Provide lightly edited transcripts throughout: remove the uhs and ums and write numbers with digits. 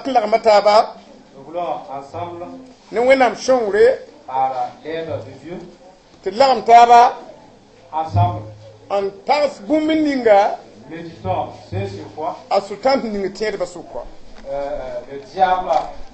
Dat n lagma taaba Nous voulons ensemble, ne Wẽnnaam sõngre par l'aide de Dieu, tɩ d lagem taaba ensemble, n tags bũmb ninga méditons ce sur quoi a Sʋtãan sẽn ning tẽedbã sʋka. Le diable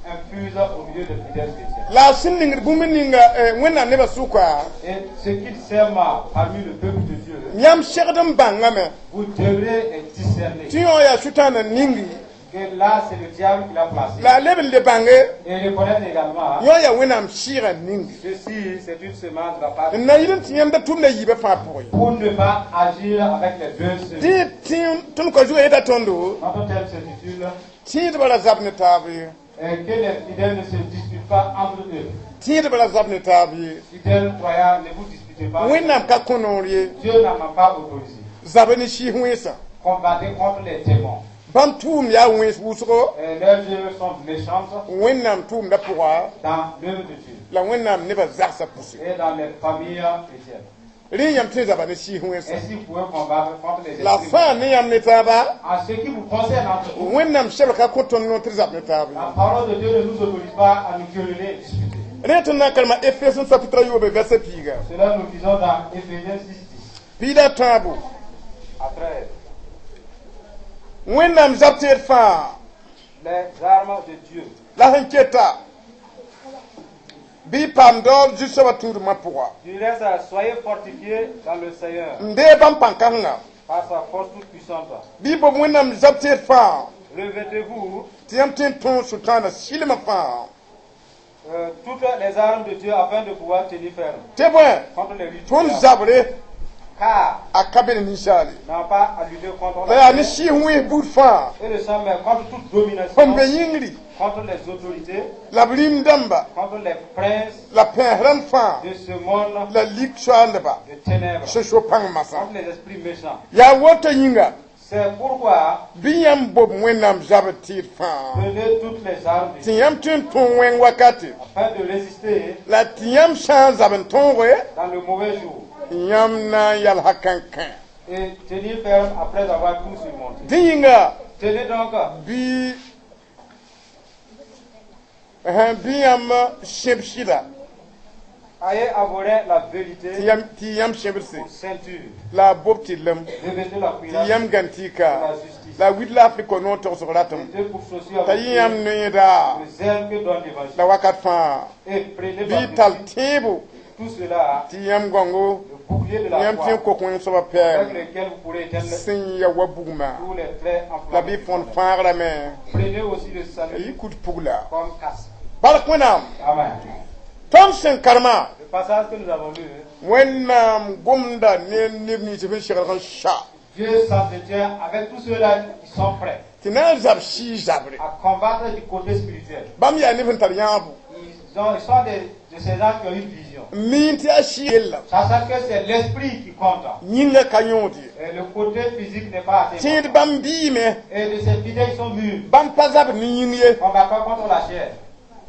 infuse au milieu des fidèles chrétiens. La a sẽn ningd bũmb ninga Wẽnnaam nebã sʋka, Et ce qu'il sème parmi le peuple de Dieu, yãmb segd n bãngame vous devrez les discerner. Tɩ yõ yaa Sʋtãanã ningi Que là, c'est le diable qui l'a placé. La a leb n le bãnge Et reconnaître également, yõ yaa Wẽnnaam sɩɩgã ningi ceci, c'est une semence de la part de n na yɩl n tɩ yãmb da tʋmda yiibã fãa pʋgẽ. Pour ne pas agir avec les deux semences. Tɩ tɩ tõnd kɔ zugã yeta tõndo Notre thème s'intitule tẽedbã ra zab ne taab ye. Que les fidèles ne se disputent pas entre eux. Tẽedbã ra zab ne taab ye. Fidèles croyants, ne vous disputez pas. Wẽnnaam ka kõ noor ye. Dieu n'en a pas autorisé. Zab ne sɩɩs wẽnsã. Combattez contre les démons. Bãmb tʋʋm yaa wẽns wʋsgo. Et leurs œuvres sont méchantes Wẽnnaam tʋʋmda pʋga dans l'œuvre de Dieu la Wẽnnaam nebã zagsã pʋse. Et dans les familles chrétiennes. Rẽ yãmb tõe zaba ne sɩɩs wẽnsã. Ainsi, vous pouvez combattre contre les La esprits. fãa ne yãmb ne taaba. En ce qui vous concerne entre vous, Wẽnnaam sebr ka kõ tõnd noor tɩ d zab ne taab ye. la parole de Dieu ne nous autorise pas à nous quereller et disputer. Rẽ tõnd na n karema Efes n chapitre a yoobe verset piiga. Cela, nous lisons dans Éphésiens 6, 10 Piida tãabo. À 13. Wẽnnaam zab teed fãa Les armes de Dieu. La sẽn keta bɩ paam daoor zu-soabã tũudmã pʋga. Du reste, soyez fortifiés dans le Seigneur N dee bãmb pãn-kãsenga par sa force toute puissante. Bɩ bob Wẽnnaam zab teed fãa Revêtez-vous tɩ yãmb tõe n tõog Sʋtãanã sɩlmã fãa. Toutes les armes de Dieu afin de pouvoir tenir ferme Tɩ bõe contre les luttes du tõnd diable. zabre Car a ka be ne ninsaale n'a pas à lutter contre la la yaa ne chair sɩɩs wẽs buud fãa et le sang, mais contre toute domination, sẽn be yĩngri contre les autorités, la b rĩm dãmba contre les princes la pẽes rãmb fãa de ce monde la lik soaaldba de ténèbres, sẽn so pãng masã. Contre les esprits méchants. Yaa woto yĩnga C'est pourquoi bɩ yãmb bob Wẽnnaam zabr tɩɩd fãa prenez toutes les armes de tɩ Dieu yãmb tõe n tõog wẽng wakate afin de résister la tɩ yãmb sã n zab n tõoge dans le mauvais jour yãmb na n yalsa kãnkã. Et tenir ferme après avoir tout surmonté. Dẽ yĩnga Tenez donc bɩ bɩ yãmb sẽb sɩda ayez à vos reins la vérité tɩ yãmb tɩ yãmb sẽbdse pour ceinture. La a bob tɩ lem Revêtez la tɩ cuirasse yãmb gãn de tɩka la justice. La wid laafrɩ kɔ noor togsg ratem Mettez pour chaussure à t'a vos yẽ yãmb pieds noeeda le zèle que donne l'évangile. La wakat fãa Et prenez bɩ tal par-dessus tẽebo tout cela tɩ yãmb gãngo le bouclier de la yãmb foi tõe n kok wẽng soabã avec pɛɛm lequel vous pourrez éteindre sẽn ya wa bugmã tous les traits la enflammés bɩ du fõn tonnerre. fãagrame. Prenez aussi le salut Yɩ kut pugla. Comme casque. Bark Wẽnnaam. Amen. Tõnd sẽn karema Le passage que nous avons lu, Wẽnnaam gomda ne neb nins sẽn segl n sa Dieu s'entretient avec tous ceux-là qui sont prêts tɩ na n zab sɩɩ zabre. À combattre du côté spirituel. Bãmb yaa neb sẽn tar yãabo. Ils sont de ces gens qui ont une vision. N miin tɩ yaa sɩ yella. Sachant que c'est l'esprit qui compte. Yĩngã ka yõod ye. Et le côté physique n'est pas assez Tẽed important. bãmb biime. Et de ces fidèles qui sont mûrs, Bãmb pa zabr ne yĩng ye. combat pas contre la chair.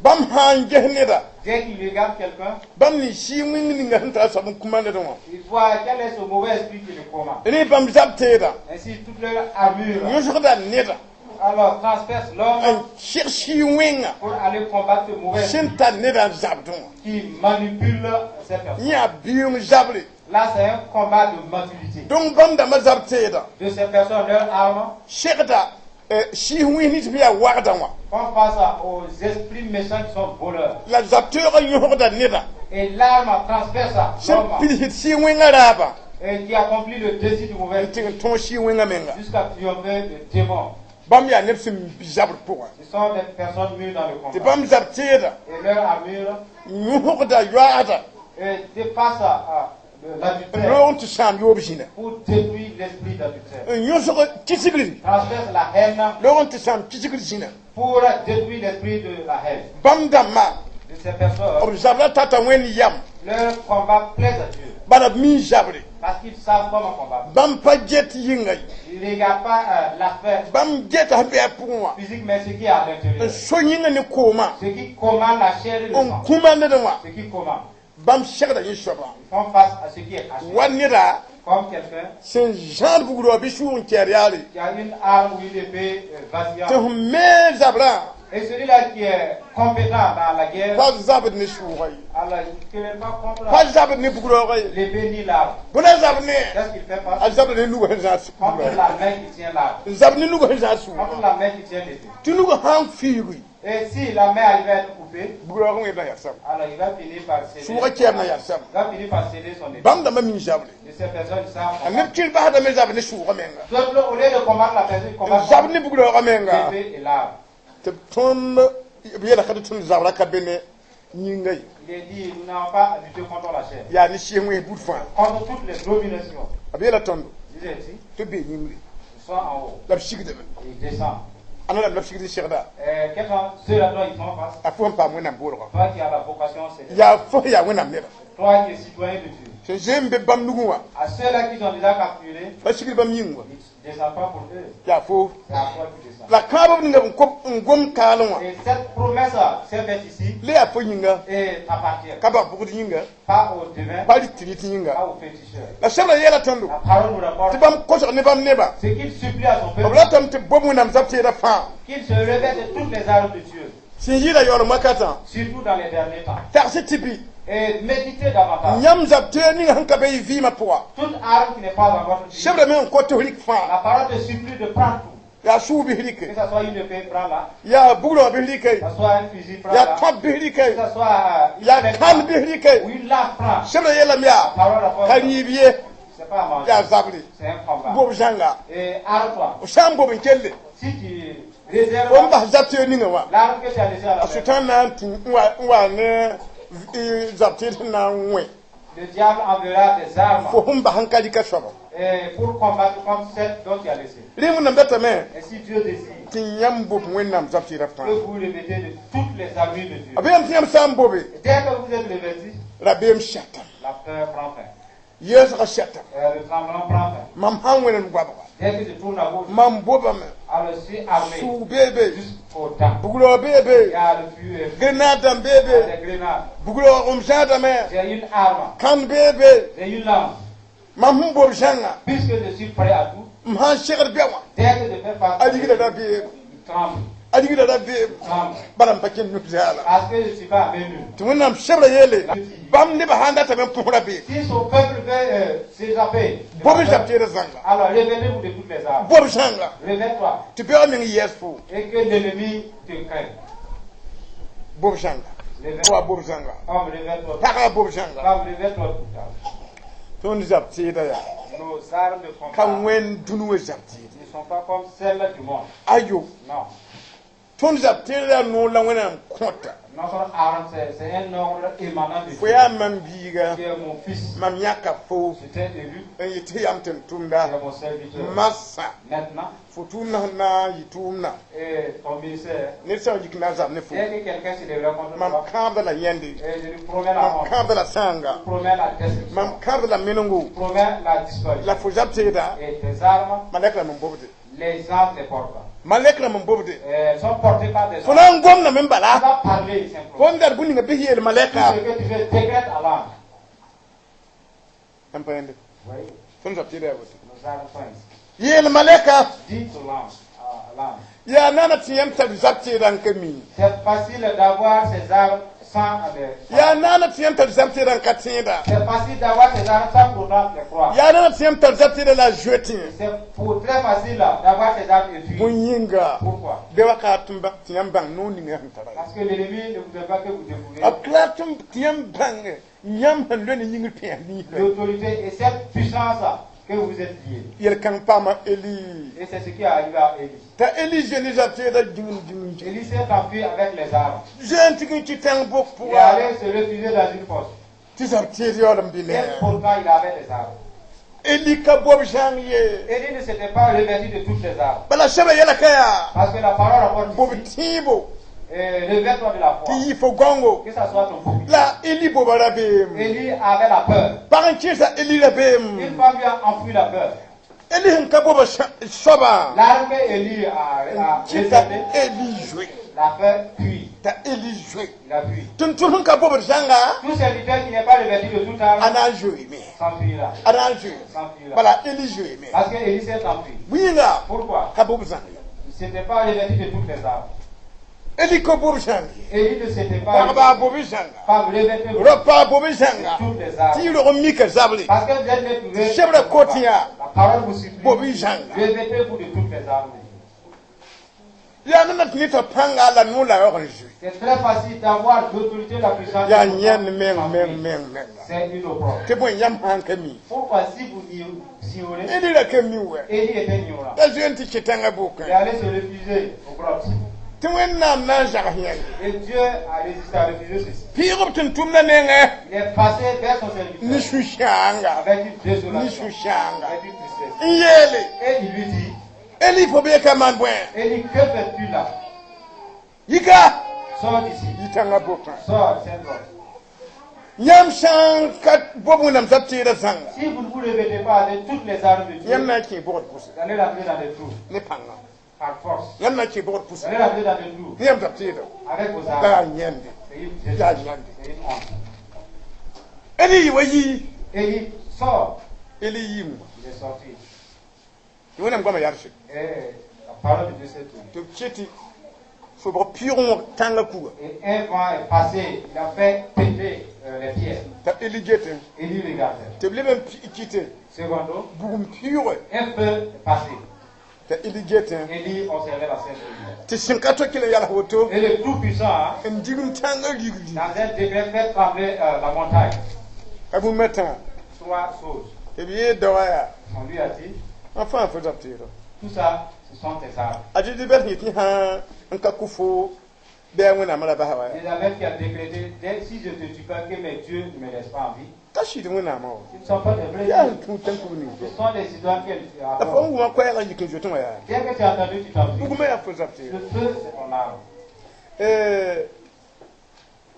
Bãmb sã n ges neda Dès qu'il regarde quelqu'un, bãmb nin sɩɩ wĩng ninga sẽn tara soab n kũma ned wã. Il voit quel est ce mauvais esprit qui le commande. Rẽ bãmb zab teeda Ainsi, toute leur armure, yõsgda neda alors transperce l'homme n seg sɩɩ wẽnga pour aller combattre ce mauvais esprit sẽn tar neda n zabdẽ wã. Qui manipule ces personnes. Yẽ yaa biʋʋng zabre. Là, c'est un combat de maturité. Donc bãmb dãmbã zab teeda De ces personnes, leur arme segda sɩɩs wẽns nins bɩ yaa wagda wã font face aux esprits méchants qui sont voleurs. La zab teoogã yõsgda neda Et l'arme transperce sẽn l'homme pidsd sɩɩ wẽngã raabã et qui accomplit le désir du mauvais n tɩg n tõog sɩɩ wẽngã menga. Jusqu'à triompher le démon. Bãmb yaa neb sẽn bi zabr pʋgã. Ce sont des personnes mûres dans le Tɩ combat. Bãmb zab teeda Et leur armure yõsgda yoaada dépasse n l'adultère loog n tɩ sãam yoob zĩna pour détruire l'esprit d'adultère. N yõsg kisgri Transperce la haine loog n tɩ sãam kisgr zĩna. Pour détruire l'esprit de la haine. Bãmb dãmbã De ces personnes, b zabra tata Wẽnd yam leur combat plaise à Dieu bala b mi zabre. Parce qu'ils savent comment combattre. Bãmb pa get yĩnga ye. Ils ne regardent pas l'aspect Bãmb geta sẽn be a pʋgẽ wã physique, mais ce qui est à n l'intérieur. so yĩnga ne koomã Ce qui commande la chair et le n sang. kũma ned wã Ce qui commande. Bãmb segda yẽ soabã Ils font face à ce qui est caché. Wa neda Comme quelqu'un sẽn zãad bugr wã bɩ sʋʋg n kɛɛr yaare qui a une arme ou une épée tɩ vacillante sẽn me zabrã et Et celui-là qui est compétent dans la guerre, Pa zabd ne sʋʋga ye. Alors il ne querelle pas contre Pa zabd ne bugraoogã ye. L'épée ni l'arme. Bõe la zabd ne? Qu'est-ce qu'il fait A face? zabda ne nugã sẽn zãad Contre sʋʋga. la main qui tient l'arme. N zabd ne nugã sẽn zãad Contre sʋʋga. la main qui tient l'épée. Tɩ nugã sã n fiigi, Et si la main arrive à être coupée, bugraoogã wẽeb na yarsam. Alors il va finir par céder. Sʋʋgã kɛɛb na yarsam. Il va finir par céder son épée. Bãmb dãmbã mi zabre. Et ces personnes savent A combattre. neb tɩr basdame zabd ne sʋʋgã menga. D'autres, au lieu de combattre la personne, ils N combattent zabd ne bugraoogã menga. l'épée et l'arme. Tɩ b tõnd b yeela ka tɩ tõnd zabra ka be ne yĩnga ye. Il est dit, nous n'avons pas à lutter contre la chair, Yaa ne sɩɩs wẽs bud fãa. Contre toutes les dominations. B yeela tõndo Il disait ici, tɩ b bee yĩngre. Ils sont en haut, La b sigdame. Et ils descendent. Ãnna rãmb la b sigd n segda? Quels sont ceux-là dont ils font face? A fo sẽn paam Wẽnnaam boolga. Toi qui as la vocation, c'est Yaa fo yaa Wẽnnaam neba. toi qui es citoyen de Dieu. Sẽn zeem be bãmb nugẽ wã. À ceux-là qui sont déjà capturés, Pa sigd bãmb yĩng wã. ils ne descendent pas pour eux. Yaa fo. C'est à toi qui descends. La kãab b ninga b n gom kaalẽ wã. Et cette promesse s'est faite ici Le yaa fo yĩnga. Et t'appartient. Ka bag bʋgd yĩnga. Pas au devin, Pa rɩt rɩt yĩnga. pas au féticheur. La sebra yeela tõndo. La parole nous rapporte Tɩ bãmb kosg ne bãmb neba. ce qu'il supplie à son B peuple, ratame tɩ bob Wẽnnaam zab teeda fãa. Qu'il se revête de toutes les armes de Dieu, Sẽn yɩɩda yaoolem wakatã. Surtout dans les derniers temps. Tagsɩ tɩ bɩ. Et méditez davantage. Yãmb zab teed ninga sẽn ka be y vɩɩmã pʋga. Toute arme qui n'est pas dans votre vie, Sebrame n kõt tɩ f rɩk fãa. La parole te supplie de prendre tout. Yaa sʋʋg bɩ Que rɩke. ce soit une épée, prends-la. Yaa bugrã bɩ rɩke. Que ce soit un fusil, Yaa prends-la. tõab bɩ Que rɩke. ce soit une Yaa flèche, kãn bɩ ou rɩke. une lame, prends. Sebra yeelame yaa. Parole rapporte. Ka rɩɩb ye. C'est pas à manger. Yaa zabre. C'est un combat. Bob zãnga. Et arme-toi. F sã n bob n kelle. Si tu réserves Fo n bas zab teed ninga wã. l'arme que tu as laissée à la A main, Sʋtãan na n tũ n wa n wa ne zab teed sẽn na n wẽ. Le diable enverra des armes Fo sẽn bas n ka rɩka soaba. Et pour combattre comme celle dont tu as laissé. Rẽ Wẽnnaam datame Et si Dieu désire tɩ yãmb bob Wẽnnaam zab teedã fãa. Que vous revêtez de toutes les armures de Dieu. A beem tɩ yãmb sã n bobe. Et dès que vous êtes revêtis, Rabeem sɛtame. La peur prend fin. Yeesgã sɛtame. Le tremblement prend fin. Mam sã n wẽnem goabga. Dès que je tourne à gauche, Mam bobame. Alors je suis armé Sʋʋg bee be. Jusqu'au dents. Bugrã bee Il be. y a le feu, Grenadã bee il y a be. des grenades. Bugrã zãadame. J'ai une arme, Kãn bee be. j'ai une lance. Mam sẽn bob zãnga. Puisque je suis prêt à tout, M sã n segd bɛ wã. Dès que je fais face, A rigda rabeem. Il tremble, A rigda rabeem. tremble. Bala m pa kẽnd nus zaala. Parce que je ne suis pas à main nue. Tɩ Wẽnnaam sebra yeele bãmb nebã sã n datame n põs rabeem. Si son peuple veut s'échapper, de Bob la n zab peur, teedã zãnga. Alors révélez-vous de toutes les armes. Bob zãnga. Révèle-toi Tɩ bɛg meng yɛs fo. Et que l'ennemi te craigne. Bob zãnga. Révèle- Wa bob zãnga. Femme, révèle-toi. Pagã bob zãnga. Femme, révèle-toi tout à Tõnd zab teeda yaa. Nos armes de Ka combat wẽnd dũni wã zab teeda. Ne sont pas comme celles du monde. Ayo. Non. Tõnd zab teeda yaa noor la Wẽnnaam kõta. Notre arme, c'est un ordre émanant de Fo Dieu, yaa mam biiga. Qui est mon fils. Mam yãka fo. Je t'ai élu, N yetɩ tɩ yam tɩ n tu tʋmda. Es mon serviteur. Masa. Maintenant, Fo tʋʋmdã sẽn na n yɩ tʋʋmdã. Et ton ministère, Ned sã n yik na n zab ne fo. Dès que quelqu'un se lèvera contre Mam toi, kãabda la yẽnde. Et je lui promets la Mam mort, kãabda la je sãanga. lui promets la destruction, Mam kãabda la menengo. je lui promets la disparition. La fo zab teeda. Et tes armes, Malɛk rãmb n bobde. Les gens les portent. Malɛk rãmb n bobde. Sont portés par des Fo gens. na n gomdame n Tu bala. vas parler simplement. Fo n dar bũmb ninga bɩ yeel Tout malɛka. ce que tu veux, décrète à l'ange. N pa yẽnde. Vous voyez, Tõnd zab teeda yaa woto. Nos armes sont ici. Yeel malɛka. Dis à l'ange, à l'ange. Yaa naana tɩ yãmb tar zab teeda n ka mi. C'est facile d'avoir ces armes sans les. Yaa naana tɩ yãmb tar zab teeda n ka tẽeda. C'est facile d'avoir ces armes sans pourtant les croire. Yaa naana tɩ yãmb tar zab teeda la a zoe tẽ. C'est pour très facile d'avoir ces armes et fuir. Bõe yĩnga. Pourquoi? Bɩ wakat tɩ yãmb bãng noor ninga sẽn tara. Parce que l'ennemi ne voudrait pas que vous découvriez B tɩ tɩ yãmb bãng yãmb sẽn loe ne yĩngr pẽes ninsã. L'autorité et cette puissance que vous êtes liés. Yel-kãng paama Eli. Et c'est ce qui est arrivé à Élie. T'a Eli zoe ne zab teeda gĩngem gĩngem gĩngem. Élie s'est enfui avec les armes. Zoe n tig n kɩ tãng bok Il est pʋga. allé se réfugier dans une fosse. Tɩ zab teed yaool n bɩ Et ne. pourtant, il avait des armes. Eli ka bob zãng ye. Élie ne s'était pas revêtu de toutes les armes. Bala sebra yɛla ka yaa. Parce que la parole rapporte Bob ici, tẽebo. revêt-toi de la Tɩ foi. yɩ fo gãongo. Que ça soit ton bouclier. La Eli boba rabeem. Élie avait la peur. Pag n kẽesa Eli Une rabeem. Femme lui a enfoui la peur. Eli sẽn ka boba soabã. L'arme que Élie a Tɩ t'a réservée, Eli zoe. L'a fait fuir. T'a Eli zoe. Il a fui. Tʋm-tʋm sẽn ka bobd zãnga. Tout serviteur qui n'est pas revêtu de toute arme A na n zoeeme. S'enfuira. A na n zoe. S'enfuira. Bala Eli zoeeme. Parce que Élie s'est enfui. Bõe yĩnga? Pourquoi? Ka bob zãng ye. Il ne s'était pas revêtu de toutes les armes. Eli ka bob zãng ye. Élie ne s'était pas. Pagba a bob zãnga. Femme, revêtez-vous Rao-pag bob zãnga. de toutes les armes. Tɩ y rog n mika zable. Parce que vous êtes trouvé. Sebra kotiya. La parole vous supplie. Bob zãnga. Revêtez-vous de toutes les armes de Dieu. Yaa ne na tɩ ned pãnga la no la yaoog n zoe. C'est très facile d'avoir l'autorité, la puissance. Yaa yẽnd meng meng meng menga. C'est une opprobre. Tɩ bõe yãmb sãn ka mi. Pourquoi si vous ignorez, Eli ra ka mi wɛ. Élie était ignorant. La zoe n tɩ kẽ tãngã Il bʋkẽ. est allé se réfugier aux grottes. Tɩ Wẽnnaam na n zags yãng. Et Dieu a résisté, a refusé ceci. Pɩɩg b tɩ n tʋmda nengẽ Il est passé vers son ne serviteur sũ-sãanga. avec une Ne désolation, sũ-sãanga. avec une tristesse. N yeele. Et il lui dit, Eli fo bee ka maan bõe. Élie, que fais-tu là? Yika. Sors d'ici. Yi tãngã bʋkã. Sors de cette grotte. Yãmb sã n ka bob Wẽnnaam zab teedã zãnga. Si vous ne vous revêtez pas avec toutes les armes de Dieu, Yãmb na n kẽ bogd pʋse. Vous allez rentrer dans des trous Ne pãnga. par force. Yãmb na n kẽ bogd Vous pʋse. allez rentrer dans des trous Ne yãmb zab teedã. avec vos La yaa armes. yẽnde. C'est une Yaa désolation. yẽnde. C'est une honte. Eli yi wa yi. Élie sort. Eli yiime. Il est sorti. Tɩ Wẽnnaam goamã yalse. Et la parole de Dieu s'est tournée. Tɩ b kẽ tɩ sobg pɩʋʋg wã tãngã kuga. Et un vent est passé, il a fait péter les pierres. T'a Eli getẽ. Élie regardait. Tɩ b leb n kɩte Secondo, bugum pɩʋʋge. Un feu est passé. T'a Eli getẽ. Élie observait la scène de lumière. Tɩ sẽn ka to kell n yals woto. Et le Tout-Puissant, hein, N digim tãngã rigli. dans un degré, fait trembler la montagne. A bũmb tã. Trois choses. Tɩ b yee daoã yaa. On lui a dit, Ã fãa fo zab teedã. Tout ça, ce sont tes armes. A Zezabɛl sẽn yetɩ sã n ka kʋ fo bɩ a Wẽnnaamã ra basa wa. Jézabel qui a décrété, si je ne te tue pas, que mes dieux ne me laissent pas en vie. Ka sɩd Wẽnnaamã wa. Ce ne sont pas des vrais Yaa dieux. n tũ tãn-kug ning. Ce sont des idoles qu'elle La fo adore. n wʋma koɛɛgã yik n zoetẽ wã yaa. Dès que tu as entendu, tu t'enfuis. Bugmã yaa fo zab teedã. Le feu, c'est ton arme.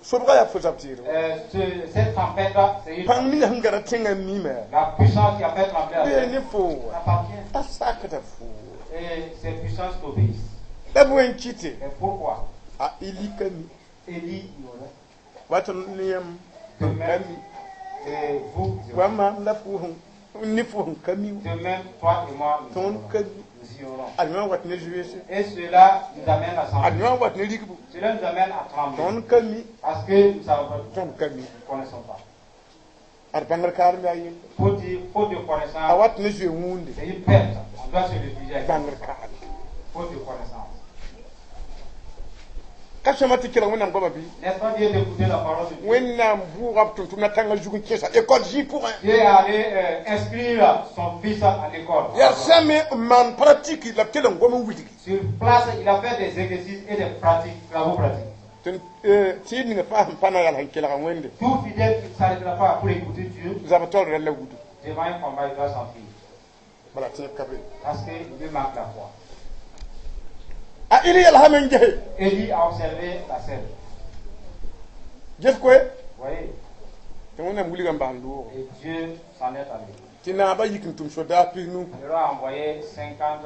Sobgã yaa fo zab teedã. Cette tempête-là, c'est une Pãng ninga sẽn gãda tẽngã miime. La puissance qui a fait trembler la Bee terre ne fo wa. T'appartient. A sakda fo. Et ces puissances t'obéissent. La bõe n kɩte. Mais pourquoi? A Eli ka mi. Élie ignorait. Wa tõnd ne yãmb De ka même, mi. et vous, Wa maam la fo sẽn ne fo sẽn ka mi. de même, toi et moi, nous Tõnd ignorons. ka mi. Nous ignorons. Ad yõ wat ne zoeese. Et cela nous amène à Ad trembler. yõ wat ne rigbu. Cela nous amène à trembler. Tõnd ka mi. Parce que nous ne savons pas, nous Tõnd ka mi. ne connaissons pas. Ad bãngr kaarem yaa yelle. Faut dire, faute de A connaissance, wat ne zoe wũunde. c'est une perte. On doit se réfugier avec Bãngr kaarem. faute de connaissance. Ka sõma tɩ kelg Wẽnnaam goama bɩ. N'est-ce pas bien d'écouter la parole de Dieu? Wẽnnaam bʋʋga b tʋm-tʋmdã tãngã zug n kẽesa école zĩ pʋgẽ. Dieu est allé inscrire son fils à l'école. Yaa sãme n maan pratique la b kell n gom n wilgi. Sur place, il a fait des exercices et des pratiques, travaux pratiques. Tɩ tɩ ninga fãa sẽn pa na yals n kelga Wẽnde. Tout fidèle qui ne s'arrêtera pas pour écouter Dieu, Zab taoor rãlla wudu. Devant un combat, il doit s'enfuir. Bala tẽeb ka be. Parce qu'il lui manque la foi. A Eli yalsame n gese. Élie a observé la scène. Ges koe. Vous voyez? Tɩ Wẽnnaam wilga n bas n loogo. Et Dieu s'en est allé. Tɩ naabã yik n tʋm sodaas pisnu. Le roi a envoyé 50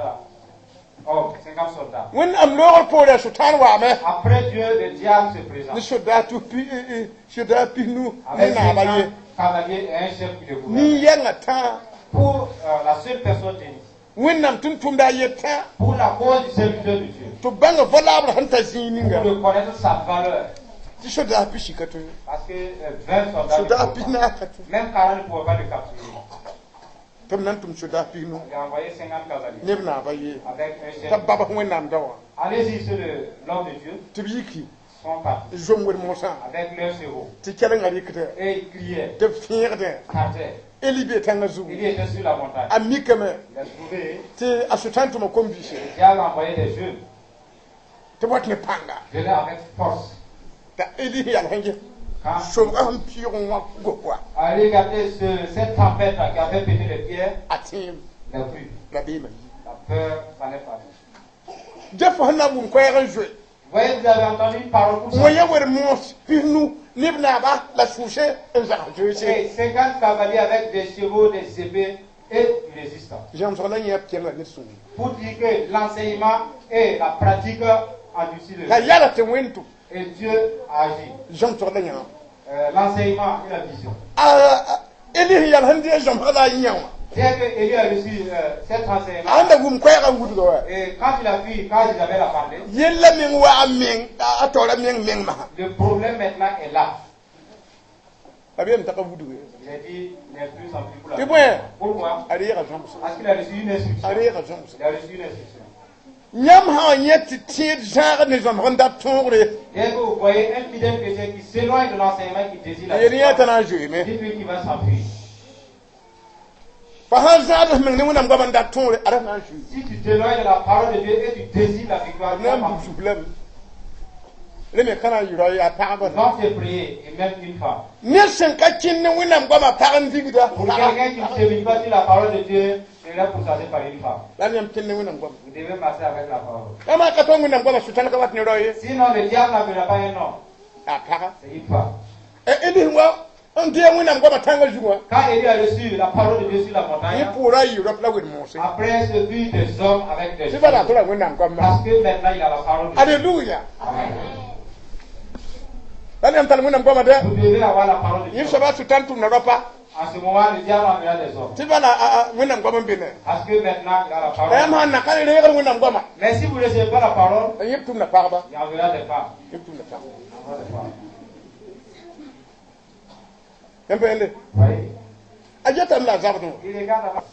hommes, 50 soldats. Wẽnnaam loogr poore a Sʋtãan waame. Après Dieu, le diable se présente. Ne sodaas tus sodaas pisnu ne Avec naabã ye. 50 cavaliers et un chef qui le gouverne. Nin-yɛngã tãa. Pour la seule personne d'Élie. Wẽnnaam tɩ n tʋmda a yet tã. Pour la cause du serviteur de Dieu. Tɩ b bãnga valable sẽn ta zĩig ninga. Pour le connaître sa valeur. Tɩ sodaas pisi ka tõe. Parce que 20 soldats ne Sodaas pouvaient pas. pisnaas ka tõe. Même 40 ne pouvaient pas le capturer. Tɩ b na n tʋm sodaas pisnu. Il a envoyé 50 cavaliers. Neb naabã ye. Avec un chef. T'a babs Wẽnnaam daowã. Allez-y sur l'homme de Dieu. Tɩ b yiki. Sont partis. Zom wed mosã. Avec leurs chevaux. Tɩ kɛlengã rɩkdẽ. Et ils criaient. Tɩ b fẽegdẽ. Partaient. Eli bee tãngã zugu. Élie était sur la montagne. A mikame. Il a trouvé. Tɩ a Sʋtãan tʋma kom-biise. Le diable a envoyé des jeunes. Tɩ b wat ne pãnga. Venaient avec force. T'a Eli sẽn yals n ges. Quand Sobgã sẽn pɩʋg n wã gokwa. a regardé cette tempête qui avait pété les pierres, A tẽem. il a cru. Rabeemã yi. La peur s'en est partie. Dẽ fo sẽn na n wʋm koɛɛg n zoe. Vous voyez, vous avez entendu une parole pour ça. Wã yã wed moos pisnu neb naaba la sʋʋse n zags zoeese. Et 50 cavaliers avec des chevaux, des épées et du résistant. Zãmsg la yẽ b kelga ned sũur. Pour dire que l'enseignement et la pratique endurcissent le La cœur. yala tɩ Wẽnd tʋm. Et Dieu a agi. Zãmsg la yã. L'enseignement et la vision. A Eli sẽn yals n dɩ zãmsg la a yẽ wã. Dès que Élie a reçu cet enseignement, ãnda wʋm koɛɛgã n wudga wa et quand il a vu, quand Jézabel a parlé, yella meng wa a meng a taoora meng meng masã le problème maintenant est là. La b yeelame t'a ka wudg. Il a dit, n'est plus en plus pour la Tɩ bõe? Pourquoi? A reega zõbs. Parce qu'il a reçu une instruction. A reega zõbs. Il a reçu une instruction. Yãmb sã n yẽ tɩ tẽed zãag ne zãmsg n dat tõogre, Dès que vous voyez un fidèle chrétien qui s'éloigne de l'enseignement, qui désire la yel yẽ t'a victoire, na n zoeeme. Dites-lui qu'il va s'enfuir. Fa sãn zãad f meng ne Wẽnnaam goam n dat tõogre, a ra na n zoe. Si tu t'éloignes de la parole de Dieu et tu désires la victoire, tu Na vas n bug t'enfuir. zug lame rẽ me ka na n yɩ yaa pagba. Va te prier, et même une femme. Ned sẽn ka kẽnd ne Wẽnnaam goamã pag n vigda. Pour quelqu'un qui ne chemine pas sur la parole de Dieu, serait pourchassé par une femme. La yãmb kẽnd ne Wẽnnaam goamã. Vous devez marcher avec la parole. Yãmb ka tõe Wẽnnaam goamã sʋtãn ka wat ne rao ye. Sinon, le diable n'appellera pas un nom. Yaa paga. C'est une femme. Eli sẽn wa n deeg Wẽnnaam goamã tãngã zug wã, Quand Élie a reçu la parole de Dieu sur la yẽ montagne, pʋʋra a yɩ rap la wed-moosẽ. Après ce but des hommes avec des Tɩ bala choses. tɩ ra Wẽnnaam goamã. Parce que maintenant il a la parole de Dieu. Aleluya. Amen. La yãmb tar Wẽnnaam goamã dɛ. Vous devez avoir la parole de Yẽ Dieu. soaba sʋtãn tʋmda rapa. En ce moment, le diable enverra des hommes. Tɩ bala Wẽnnaam goam n be ne. Parce que maintenant il a la La parole. yãmb sãn na ka reegd Wẽnnaam goamã, Mais si vous ne recevez pas la parole, yẽ b tʋmda pagba. Il enverra des femmes. Yẽ b tʋmda pagba. Il enverra des femmes. Yãmb pa yẽnde? Vous voyez? A getame la a zabdẽ wã. Il regarde là-bas.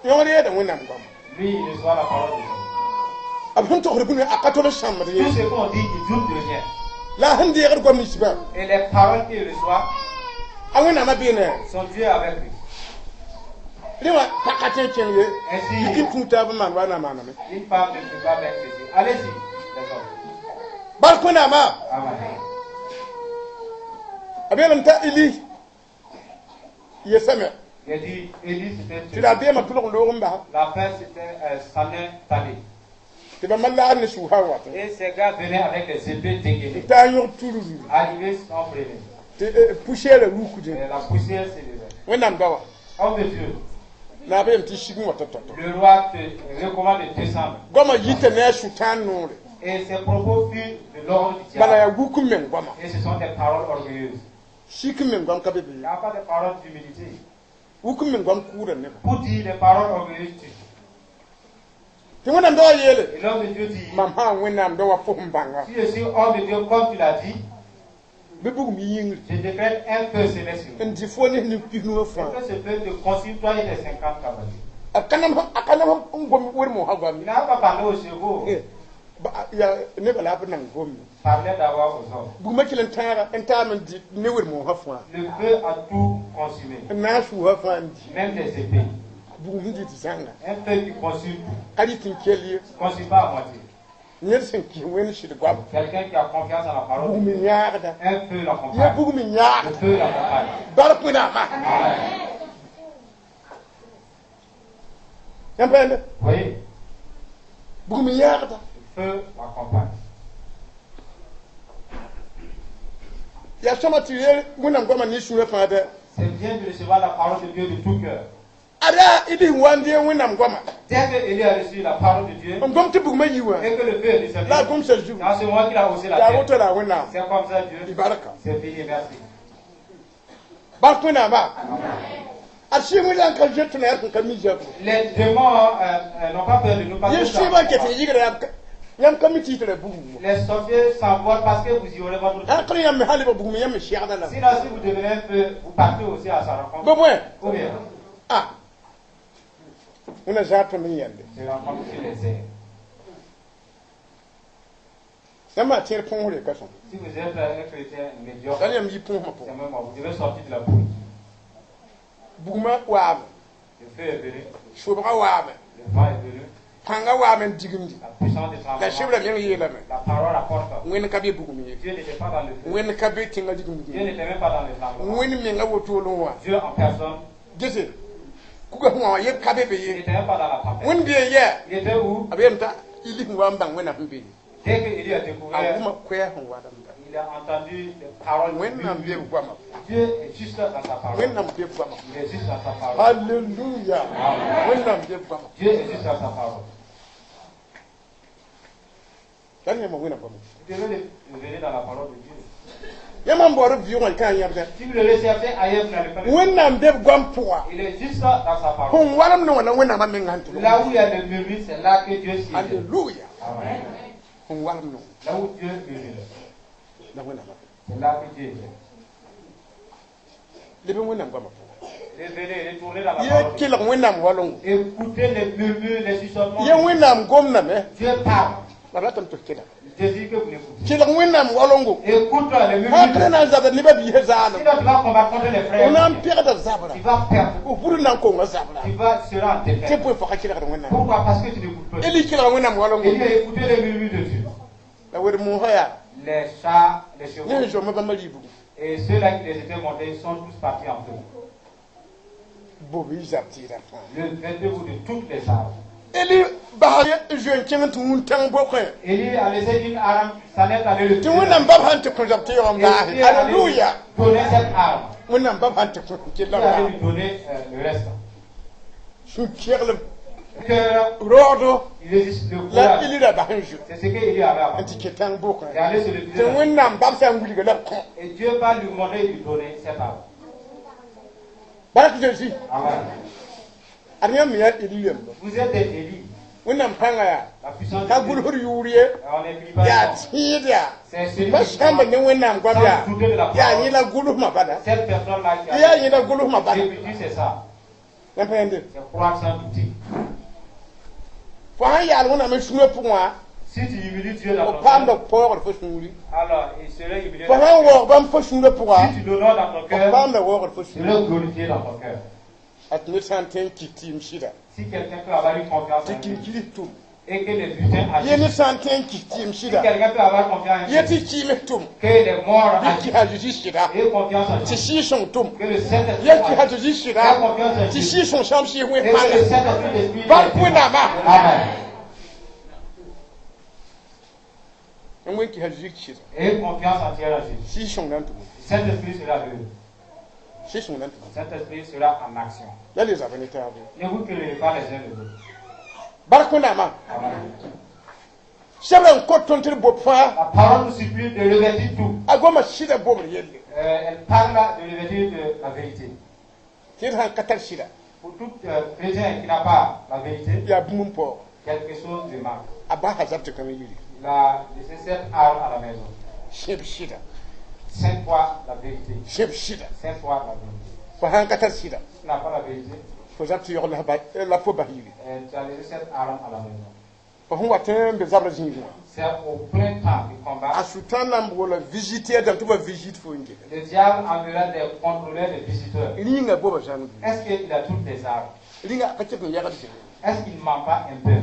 Yõgd yeeda Wẽnnaam goamã. Lui, il reçoit la parole de Dieu. B sẽn togsd bũmb a ka tol n sãmbd ye. Tout ce qu'on dit, il doute de rien. La a sẽn deegd goam ninsbã, Et les paroles qu'il reçoit, a Wẽnnaamã beene. Son Dieu est avec lui. Rẽ wã paka tẽ n kẽng ye. Ainsi, Yik n kũu taab n maan wa na maaname. Une femme ne peut pas mettre ceci. Allez-y, les hommes. Bark Wẽnnaamã. Amen. A beelame t'a Eli yesame. Il a dit, Élie, c'était Tɩ la beemã tʋlg n loog n basa. La fin, c'était s'en est allé. Tɩ bãmba laag ne sʋʋsã n watẽ. Et ces gars venaient avec des épées dégainées. T'a yõg tururu. Arrivés sans prévenir. Tɩ poussière rukdẽ. Et la poussière s'élevait. Wẽnnaam daoa. Homme de Dieu, Naab yeelame tɩ sig n wa t'a tao. Le roi te recommande de descendre. Goamã yita ne a sʋtãan noore. Et ses propos furent de l'ordre du Bala diable. Yaa wuk n meng goama. Et ce sont des paroles orgueilleuses. Sik n meng goam ka be Il be. n'y a pas de paroles d'humilité. Wuk n meng goam kʋʋda neba. Pour dire les paroles orgueilleuses, tu. Tɩ Wẽnnaam daoã yeele. Et l'homme de Dieu dit, Mam sã n Wẽnnaam daoã fo sẽn bãnga, si je suis homme de Dieu comme tu l'as dit, bɩ bugum yĩngri je décrète un feu céleste sur n dɩ fo ne nin-pis-nuã vous. fãa. Que ce feu te consume, toi et tes 50 cavaliers. A ka nam a ka nam n gom wed-moosã goam. Il n'a pas parlé aux chevaux, ye. Ba- yaa nebã la b nan gom. Parlait d'abord aux hommes. Bugmã kell n tãaga n taam n dɩ ne wed-moosã fãa. Le feu a tout consumé, N na n sʋʋsã fãa n di. Même les épées. Bugum sẽn dɩ tɩ zãnga. Un feu qui consume tout, Ka rɩt n kell ye. ne consume pas à moitié. Ned sẽn kɩs Wẽnd sɩd goam. Quelqu'un qui a confiance en la parole de Bugum Dieu, n yãagda. Un feu Ye l'accompagne. bugum n Le yãagda. Feu l'accompagne. Bark Wẽnnaamã. Amen. Yãmb pa yẽnde? Vous voyez, Bugum n yãagda. Le feu l'accompagne. Yaa sõma tɩ yeel Wẽnnaam goamã ne sũurã fãa dɛ. C'est bien de recevoir la parole de Dieu de tout cœur. Ada Eli sẽn wa n deeg Wẽnnaam goamã, Dès que Élie a reçu la parole de Dieu n gom tɩ bugmã yi wã, et que le feu est descendu, la a gomsa zug. C'est en ce moment qu'il a haussé la Yaa tête. woto la Wẽnnaam. C'est comme ça, Dieu. Tɩ barka. C'est fini, merci. Bark Wẽnnaamã. A sɩɩg wẽnnaam ka zoet tõnd yaa sẽn ka mi zabr. Les démons n'ont pas peur de nous parce Yẽ que sɩɩbã n ket n yɩgra yaa yãmb ka mi tɩ y tara bugum. Les sorciers s'envolent parce que vous y aurez votre Sã n ka yãmb me sã lebg bugum yãmb me segda la. Sinon, si vous devenez un feu, vous partez aussi à sa rencontre. Bɩ bõe? Ou bien, Ah. Wẽnna zãad tõnd n yãnde. Se rencontre sur les airs. Yãmb maa tẽed põosre ka sõm. Si vous êtes un chrétien médiocre, La yãmb yi põosmã c'est pʋgẽ. même moi, vous devez sortir de la bouche. Bugmã waame. Le feu est venu, Sobgã waame. Le vent est venu, Pãngã waame n digimdi. La puissance du La tremblement, sebra meng yeelame. La parole apporte. Wẽnd ka be bugum ye. Dieu n'était pas dans le feu. Wẽnd ka be tẽngã digimdi. Dieu n'était même pas dans le tremblement. Wẽnd menga wotolẽ wã. Dieu en personne, Gese kuga sẽn wã yeb ka be be il ye. n'était même pas dans la tempête. Wẽnd bee yɛ. Il était où? A beelame t'a Eli sẽn wa n bãng Wẽnnaam sẽn be. Dès que Élie a A découvert, wʋma koɛɛg sẽn wa rãmba. Il a entendu les paroles. Wẽnnaam Du be b goamã. Dieu est juste dans sa parole. Wẽnnaam be b goamã. Il est juste dans sa parole. Halleluya. Wẽnnaam be b goamã. Dieu est juste dans sa parole. La yãmba Wẽnnaam goamã. Vous devez le venir dans la parole de Dieu. Yãmb sãn baood b vɩʋgã y ka yãbdẽ. Si vous le recherchez ailleurs, vous n'allez pas le trouver. Wẽnnaam be b goam pʋga. Il est juste dans sa parole. Sẽn walem ne wã la Wẽnnaamã mengã sẽn tɩ. Là où il y a le murmure, c'est là que Dieu siège. Alléluia. Amen. Sẽn walem ne wã Là où Dieu murmure, la Wẽnnaamã. C'est là que Dieu est. Leb n Wẽnnaam goamã pʋga. Revenez, retournez dans la Ye parole. kelg Wẽnnaam walengo. Écoutez les murmures, les chuchotements. Ye Wẽnnaam gomdame. Dieu parle. La ratame tɩ f kelga. Je dis que vous l'écoutez. Kelg Wẽnnaam walengo. Écoute les murmures. Sã na n zabda nebã biisã zaalem. Sinon, tu vas combattre contre les frères. F na n pegda zabra. Tu vas perdre. F bur na n konga zabra. Tu vas seras en Tɩ défaite. bõe fo ka kelgd Wẽnnaam? Pourquoi? Parce que tu n'écoutes pas. Eli kelga Wẽnnaam walengo. Élie a écouté les murmures de Dieu. La wed mosã yaa. Les chats, les chevaux. Ne sẽn zomba bãmba ribgu. Et ceux-là qui les étaient montés sont tous partis en feu. Bob y zab tɩɩdã fãa. Revêtez-vous de toutes les armes. Eli basa n zoe n kẽng tɩ wũntãng bokẽ. Élie a laissé une arme, s'en est allé le Tɩ Wẽnnaam bab sãn tɩ kõ zab tɩ Et yaoom Dieu allait lui Alléluia. donner cette arme. Wẽnnaam bab sãn tɩ kõ Dieu kell allait lui donner le reste. Sũ-keglem Cœur, raoodo il résiste le la courage. Eli ra bas n zoe C'est ce qu'Élie avait n avant. tɩ kẽ tãng bokẽ. Il allait se Tɩ refuser. Wẽnnaam bab sã n wilga la b kõ. Et Dieu va lui montrer et lui donner cette arme. Bark Jésus. Amen. Ad yãmb me yaa Eli yemba. Vous êtes des Élie. Wẽnnaam pãnga yaa La puissance ka de Dieu. gʋls yʋʋr ye. On n'écrit pas Yaa le nom. tẽed yaa. C'est celui Pa qui sãmba ne Wẽnnaam goam yaa. Sans douter de la Yaa parole. yẽ la gʋlsmã bala. Cette personne-là qui Yaa a yẽ la gʋlsmã bala. l'écriture, c'est ça. Yãmb pa yãnde. C'est croire sans douter. Fo sãn yaal Wẽnnaam n sũurã pʋgẽ wã, Si tu humilies Dieu dans f ton paamda cœur, paoogd fo sũuri. alors il serait humilié Fo dans sãn ton cœur. waoog bãmb fo sũurã pʋga, Si tu l'honores dans ton f cœur, paamda waoogd fo il sũurã. serait glorifié dans ton cœur. A tɩ ned sã n tõe n kɩt tɩɩm sɩda, Si quelqu'un peut avoir une confiance tɩ en lui kirikir tʋm. et que les butins Ye ned agissent, sã n tõe n kɩt tɩɩm si sɩda, quelqu'un peut avoir confiance en ye Jésus, tɩ kɩɩms tʋm, que les morts bɩ agissent, kɩsa a Zeezi sɩda, et confiance en tɩ Jésus, sɩɩg-sõng tʋm, que le Saint-Esprit ye kɩsa a agisse, Zeezi sɩda, aie confiance en tɩ Jésus, sɩɩg-sõng sãam sɩɩs et wẽ que le pãnga. Saint-Esprit l'Esprit Bark les Wẽnnaamã. Amen. N wẽn kɩsa Zeezi sɩda, Et confiance entière en Jésus. sɩɩg-sõng na n tʋm. Le Saint-Esprit sera le Sɩɩg-sõng na n tʋm. Saint-Esprit sera en action. La le zaba ne taab. Ne vous querellez pas les uns les autres. Bark Wẽnnaamã. Amen. Sebra n kot tõnd tɩ d bob fãa, La parole nous supplie de revêtir tout. a goma sɩda bobr yelle. Elle parle de revêtir de la vérité. Tɩ d sãn ka tar sɩda, Pour tout chrétien qui n'a pas la vérité, yaa bũmb n paoog. quelque chose de manque. A basa zab tɩ kãng yiri. Il a laissé cette arme à la maison. Sẽb sɩda, Cinq fois la vérité. sẽb sɩda. Cinq fois la vérité. Fo sãn ka tar sɩda, Si tu n'as pas la vérité, fo zab tɩ yogl la fo bas yiri. Tu as laissé cette arme à la maison. Fo sẽn wat n be zabrã zĩigẽ wã. C'est au plein temps du combat. A sʋtãan na n boola visitɛr dãmb tɩ ba visite fo n geta. Le diable enverra des contrôleurs, des visiteurs. Rĩngã boba zãng. Est-ce qu'il a toutes les armes? Rĩngã ka ket n yagd zĩgẽ. Est-ce qu'il ne ment pas un peu?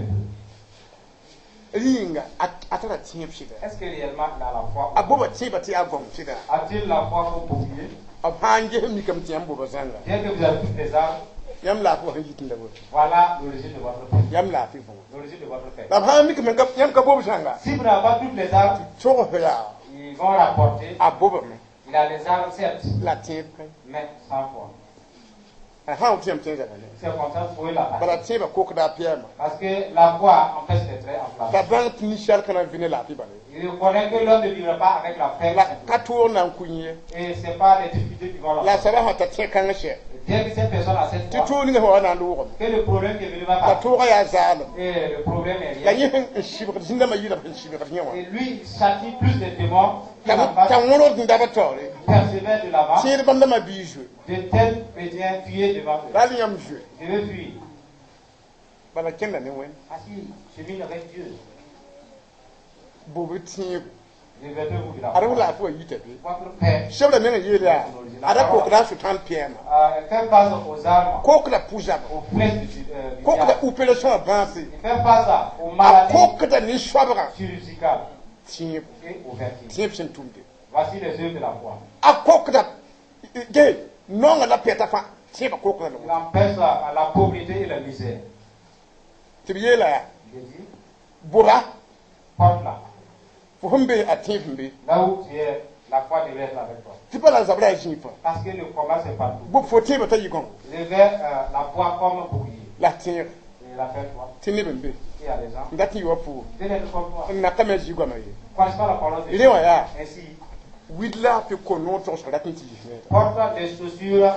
Rĩnga a tara tẽeb sɩda. Est-ce que réellement il a la foi? A boba tẽebã tɩ yaa gõng sɩda. A-t-il la foi au bouclier? B sã n ges mikame tɩ yãmb boba zãnga. Bien que vous avez toutes les armes, Yãmb laafɩ wã sẽn yit n la woto. voilà l'origine de votre paix. Yãmb laafɩ võor. L'origine de votre paix. La b sã n mikame yãmb ka bob zãnga, Si vous n'avez pas toutes les armes, togs yaa ils vont rapporter. a bobame Il a les armes, certes, la tẽeb ka. Mais sans foi. A sã n tɩ yãmb tẽ zaba ne. C'est comme ça que vous pouvez la Bala battre. tẽebã kokda a pɛɛma. Parce que la foi empêche les traits enflammés. T'a bãng tɩ ninsal ka na n vɩ ne laafɩ bala ye. Il reconnaît que l'homme ne vivra pas avec la paix. La ka toog na n kũ ye. Et ce n'est pas les difficultés qui vont La la soaba sã t'a tẽ kãng sɛ. Bien que cette personne a cette Tɩ foi, toog ninga sẽn wa na n loogame. que le problème qui est venu va La partir. toogã yaa zaalem. Et le problème est La rien. yẽ sẽn n sɩbgd zĩndãmbã yɩla b sẽn sɩbgd yẽ wã. Et lui, il châtie plus de démons qu'il en T'a fasse, wõrd n dabã taoore. persévère de l'avant. Tẽed bãmb dãmbã biig zoe. De tels chrétiens fuyez devant eux. La yãmb zoe. Je veux fuir. Bala kẽnda ne Wẽnd. Parce qu'il chemine avec Dieu. Bob tẽebo. Revêtez-vous de la Ad f foi. laafɩ wã yita be. Votre paix, Sebra meng yeel yaa, ad a kokda a sʋtãan pɛɛma. elle fait face aux armes, Kokda pʋ-zabã. aux flèches du Kokda diable. opération bãase. Il fait face aux A maladies kokda nin-soabgã. chirurgicales Tẽebo. et aux vertiges. Tẽeb sẽn tʋmde. Voici les œuvres de la foi. A kokda ge naongã la pɛta fãa tẽebã kokda la Il woto. empêche à la pauvreté et la misère. Tɩ b yeela yaa, Il dit, boba porte-la. fo sẽn be a tẽeb sẽn be. Là où tu es, la foi devrait être avec toi. Tɩ pa la zabra yaa zĩig fãa. Parce que le combat, c'est partout. Bob fo tẽebã t'a yɩ gãongo. Revêt la foi comme bouclier. La tẽeg Et la paix, toi. tɩ neb n be. Il y a des gens. N dat n yɩ wa pʋʋg. Viens être comme toi. N nakame zĩ goamã ye. Ne connaissent pas la parole de Rẽ Dieu. wã yaa Ainsi, Wid laafɩ ko-noog togsg rat n tɩ yis neere. Porte les chaussures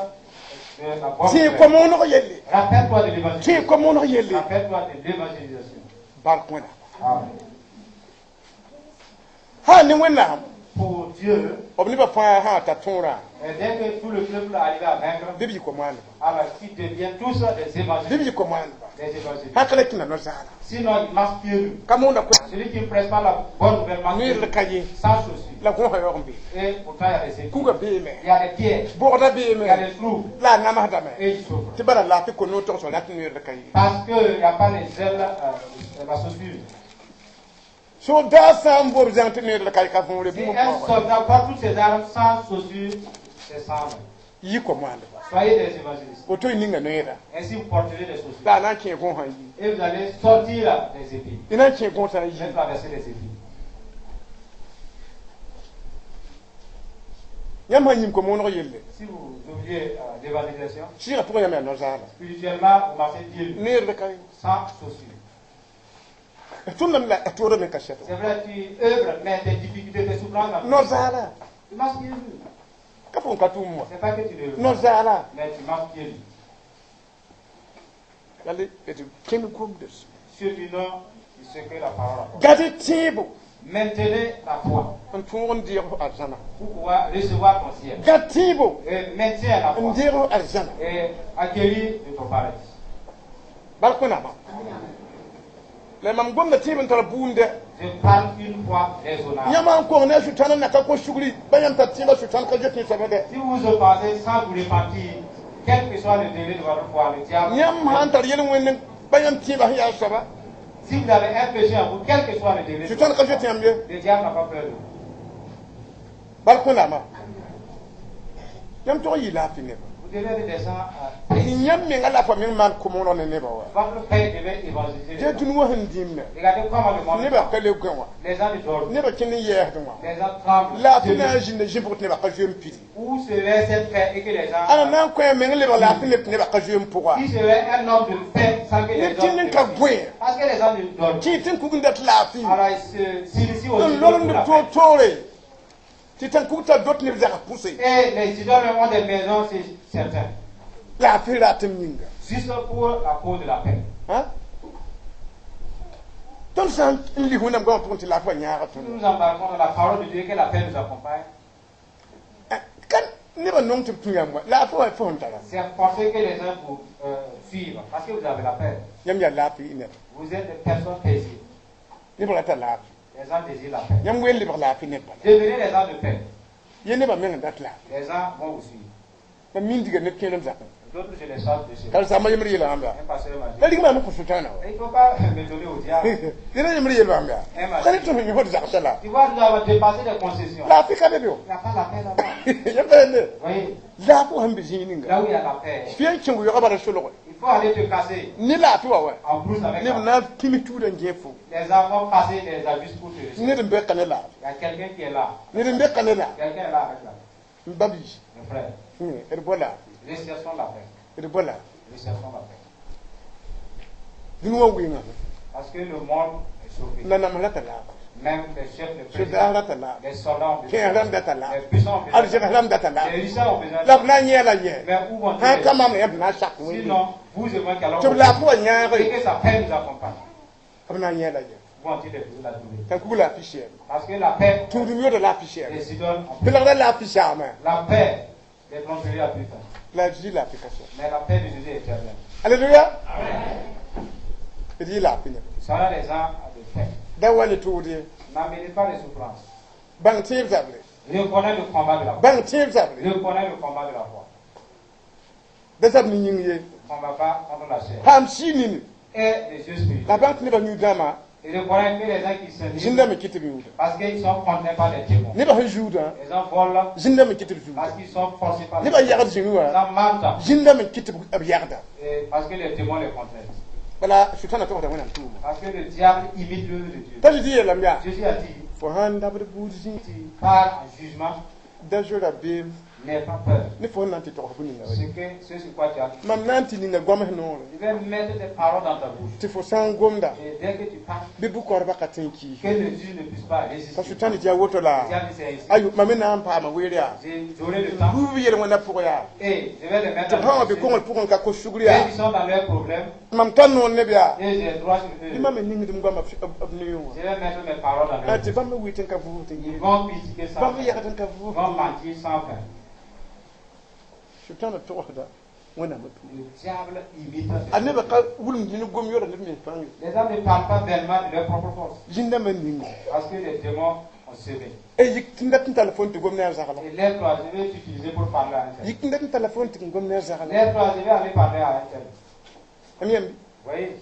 de la bonne Tẽeg nouvelle. ko-mooneg yelle. Rappelle-toi de Tẽeg l'évangélisation. ko-mooneg yelle. Rappelle-toi de l'évangélisation. Bark Wẽnnaam. Amen. Sã n ne Wẽnnaam, Pour Dieu, b nebã fãa sã n ta tõorã, et dès que tout le peuple arrive à vaincre, bɩ b yɩ ko-moandba. alors qu'ils deviennent tous des Bɩ b évangélistes. yɩ ko-moandba. Des évangélistes. Sã ka la kẽna no-zaala. Sinon, ils marchent pieds nus. Ka moonda ko Celui qui ne prêche pas la bonne nouvelle marche pieds noer nus, ka ye sans chaussures. la gõosã yaoog n beeme. Et pourtant, il y a des épines. Kuga beeme. Il y a des pierres. Bogda Il y a beeme. des trous. La a namsdame. Et ils souffrent. Tɩ bara laafɩ ko-noog togsg rat n noer ka ye. Parce qu'il n'y a pas les ailes, la chaussure. Soldat sã n bob zãng tɩ noer ka ye ka võore Si bũmb un pʋgã. soldat porte toutes ses armes sans chaussures, c'est sans vain. Yɩ ko-moandba. Soyez des évangélistes. Woto y ninga noera. Ainsi, vous porterez des chaussures. La a na n kẽ gõosã n yi. Et vous allez sortir des épines. Y na n kẽ gõosã n Vous yi. allez traverser les épines. Yãmb sã n yĩm ko-mooneg yelle, Si vous oubliez l'évangélisation, sɩɩgã pʋgã yãmb yaa no-zaala. spirituellement, vous marchez pieds nus, Noer ka ye. sans chaussures. Tʋmdame la a toorame ka sɛto. C'est vrai, tu œuvres, mais tes difficultés, tes souffrances, No-zaala. tu marches pieds nus. Ka fo n ka tʋʋm wã. C'est pas que tu ne No-zaala. mais tu marches pieds nus. Yale d kẽnd gomdes. Cheminons du ce que la parole apporte. Gad tẽebo Maintenez la foi n tõog n deeg f arzãna. pour pouvoir recevoir ton ciel. Gad tẽebo Et maintiens la n foi deeg f arzãna. et acquérir de ton paradis. Bark Wẽnnaamã. La mam gomda tẽeb n tar buunde. Je parle une foi raisonnable. Yãmb sã n kong ne a Sʋtãan n na ka kos sugri, ba yãmb tar tẽebã Sʋtãan ka zoet soabã dɛ. Si vous vous pensez sans vous repentir, quel que soit le degré de votre foi, le diable. Yãmb sã n tar yel-wẽnd ba yãmb tẽebã sẽn yaa soaba, Si vous avez un péché en vous, quel que soit le degré de Sʋtãan votre ka zoet foi, yãmb ye. le diable n'a pas peur de vous. Bark Wẽnnaamã. Yãmb tog n yɩ laafɩ nebã. Vous devez être des gens précis. Yãmb menga la fa meng maan ko-mooneg ne nebã wa. Votre paix devait évangéliser. Tɩ Les gens. dũni wã sẽn dĩimne, Regardez comment le monde. nebã ka le gõe wã. Les gens ne dorment. Nebã kẽnd n yɛɛsdẽ wã. Les gens tremblent. Laafɩ na n zĩnda zĩ-pʋg tɩ nebã ka zoe n pidi. Où serait cette paix et que les gens. Ãna na n kõ a meng lebg laafɩ neb tɩ nebã ka zoe n pʋga. Qui serait un homme de paix sans que les Neb gens. tɩ n ka gõe. Parce que les gens ne dorment. Tɩ tɩ n kug n dat laafɩ. Alors ils s'initient aussi. N pour loremd la paix. toor-toore. Tɩ tãn-kug tar dot neb zag pʋse. Et les idoles ont des maisons, c'est certain. Laafɩ ratem yĩnga. Juste pour la cause de la paix. Hã? Tõnd sã n lis Wẽnnaam goamã pʋgẽ tɩ laafɩ wã yãaga Si tõndo. nous embarquons dans la parole de Dieu, que la paix nous accompagne, Ka nebã nong tɩ b tũ yãmb wã. Laafɩ wã fo sẽn tara. c'est forcé que les gens vous suivent. Parce que vous avez la paix. Yãmb yaa laafɩ y neba. Vous êtes des personnes paisibles. Neb rata laafɩ. Les gens désirent la paix. Yãmb wen lebg laafɩ neb bala. Devenez les gens de paix. Ye nebã meng n dat laafɩ. Les gens vont vous suivre. Mam mindiga neb kẽerem zakẽ. D'autres, je les chasse de chez moi. Karen-saambã yembr yeela yãmb yaa. Un pasteur m'a La dit, rigmã me kõ Sʋtãanã wa. il ne faut pas me donner au diable. Yẽna yembr yeel bãmb yaa. Ka ne tõs yõsd zagsã la. Tu vois, nous avons dépassé des concessions. Laafɩ ka be be Il n'y a pas la paix là-bas. yãmb pa yelle. Voyez, Laafɩ wã sẽn be zĩig ninga. là où il y a la paix, Fɩ n kẽng yaoogã bala solge. il faut aller te casser Ne laafɩ wã wa. en brousse avec Neb la. na n pĩm tuudã n gẽe fo. Les gens vont passer des abus pour te recevoir. Ned n be ka ne laafɩ. Il y a quelqu'un qui est là. Ned n be ka ne laafɩ. Quelqu'un est là avec la paix. N ba biis. Mes frères, D bao laafɩ. recherchons la paix. D bao laafɩ. Recherchons la paix. Dũni wã wɩngame. Parce que le monde est chauffé. Nanam rata laafɩ. Même les chefs, les Soldat présidents, rata laafɩ. les soldats ont besoin. Kẽes rãmb data laafɩ. Les puissants ont besoin. Arzegs rãmb data Les laafɩ. riches ont besoin. La b na n yɛɛ la yɛ. Mais où vont-ils Sã n ka maam yã b na n sak wẽnde. Sinon, vous et moi qui allons Tɩ b laafɩ wã et yãage. que sa paix nous accompagne. B na n yɛɛ la yɛ. Où vont-ils les la trouver? Tãn-kug laafɩ sɛɛme. Parce que la paix, Tũudum yooda laafɩ sɛɛme. les idoles ont Belgda laafɩ saame. La paix des tromperies a plus fin. La Zezi laafɩ ka sɛ. Mais la paix de Jésus est éternelle. Alléluia. D yɩ laafɩ neb. Soyons les gens de paix. Da wa ne tood ye. N'amenez pas les souffrances. Bãng tẽeb zabre. Reconnais le combat de la foi. Bãng tẽeb zabre. Reconnais le combat de la foi. Da zab ne yĩng ye. Ne combat pas contre la chair. Paam sɩɩ nini. Et les yeux spirituels. La bãng tɩ nebã yũ dãmã, Et reconnais que les gens qui se zĩndame livrent kɩ tɩ b yũuda. parce qu'ils sont contraints par les démons. Nebã sẽn zuudã, Les gens volent zĩndame kɩ tɩ b zuuda. parce qu'ils sont forcés par les Nebã démons. yagd zĩngã Les wã, gens mentent zĩndame kɩ tɩ b yagda. et parce que les démons les contraignent. Bala Sʋtãanã togsda Wẽnnaam tʋʋma. Parce que le diable imite l'œuvre de Dieu. T'a Zezi yeelame yaa, Jésus a dit, fo sãn dabd buud zĩig, tu pars en jugement, da zo rabeem, N'aie pas peur. Ne fo sẽn na n tɩ togs bũmb ninga wa. Ce sur quoi tu as. Mam na n tɩ ninga goams noore. Je vais mettre tes paroles dans ta bouche. Tɩ fo sã n gomda, Et dès que tu parles, bɩ bʋ-koarbã ka tõe n kiis. Que le juge ne puisse pas résister. T'a Sʋtãan tɩ yaa woto la Le diable, c'est ainsi. ayo, mam me na n paama weer yaa. J'aurai le temps. Buub yel-wẽnda pʋgã yaa. Et je vais les mettre Tɩ dans b sã wã le be kongr pʋgẽ ka kos sugr Dès yaa. qu'ils sont dans leurs problèmes, Mam tar noor neb yaa. Et j'ai droit sur Bɩ eux. mam me ningd m goamã b neoong wã. Je vais mettre mes paroles dans leur Tɩ bouche. bãmb me wɩt n ka vʋʋs tɩ Ils vont critiquer sans bãmb fin. yagd n ka Ils vʋʋs. vont mentir sans fin. Sʋtãanã togsda Wẽnnaamã tũ. Le diable imite. A nebã ka wilmd ne gom yora neb mens pãng. Les hommes ne parlent pas vainement de leur propre force. Zĩndãmbã ninga. Parce que les démons ont semé. E yik tɩ n dat n tall fo n tɩ gom ne a zagla. Et lève-toi, je vais t'utiliser pour parler à un tel. Yik tɩ n dat n talla fo n tɩ n gom ne a zagla. Lève-toi, je vais aller parler à un tel. Am yãmb. Voyez,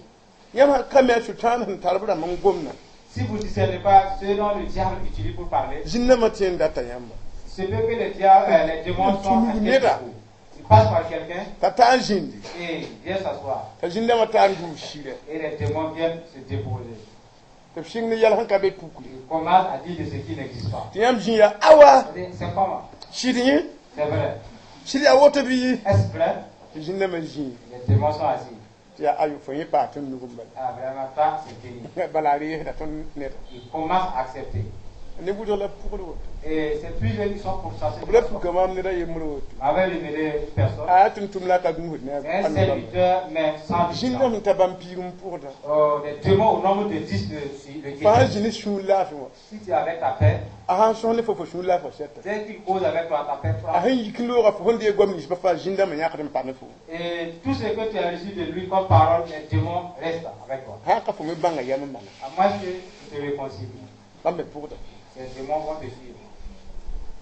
Yãmb sã ka me a Sʋtãan sẽn tar b rãmb n gomda. si vous ne discernez pas ce dont le diable utilise pour parler, Zĩndãmbã tõe n data yãmba. ce peut que les démons sont Tu nous inquiets là. de vous. Ils passent par quelqu'un T'a ta n zĩndi. Et viennent s'asseoir. T'a zĩndãmbã taa n duus sɩrɛ. Et les démons viennent se déposer. Tɩ b sɩng ne yɛl sẽn ka be pukri. Ils commencent à dire de ce qui n'existe pas. Tɩ yãmb zĩ yaa awa. C'est-à-dire, c'est comment? Sɩd yẽ. C'est vrai. Sɩd yaa woto bɩ. Est-ce vrai? Tɩ zĩndãmbã zĩ. Les démons sont assis. Tɩ yaa ayo fo yẽ paa tõnd nug n bala. Ah, vraiment, toi, c'est fini. Bala a reesda tõnd neda. Ils commencent à accepter. Ne wʋsg la pʋgd woto. Et c'est plusieurs qui sont pourchassés. B la puka maam ned a yembr woto. M'avait révélé une personne. A yaa tʋm tʋm la a ka gũusd ne C'est un a nogame. serviteur, mais sans Zĩndã distance. sẽn ta bãmb piig n pʋgda. Oh, des démons au nombre de 10 le Fo sã n guettent. zĩ ne sũur laafɩ wã. Si tu es avec ta paix, A sã n sõs ne fo sũur laafã sɛta. Dès qu'il cause avec toi, ta paix A prend. sẽn yik n looga fo sẽn deeg goam ninsbã fãa zĩndãmbã yãkd n pa ne fo. Et tout ce que tu as reçu de lui comme parole, les démons restent avec toi. Sã n ka fo me bãnga yam n mana. À moins que tu te réconcilies. Bãmb me pʋgda. Ces démons vont te suivre.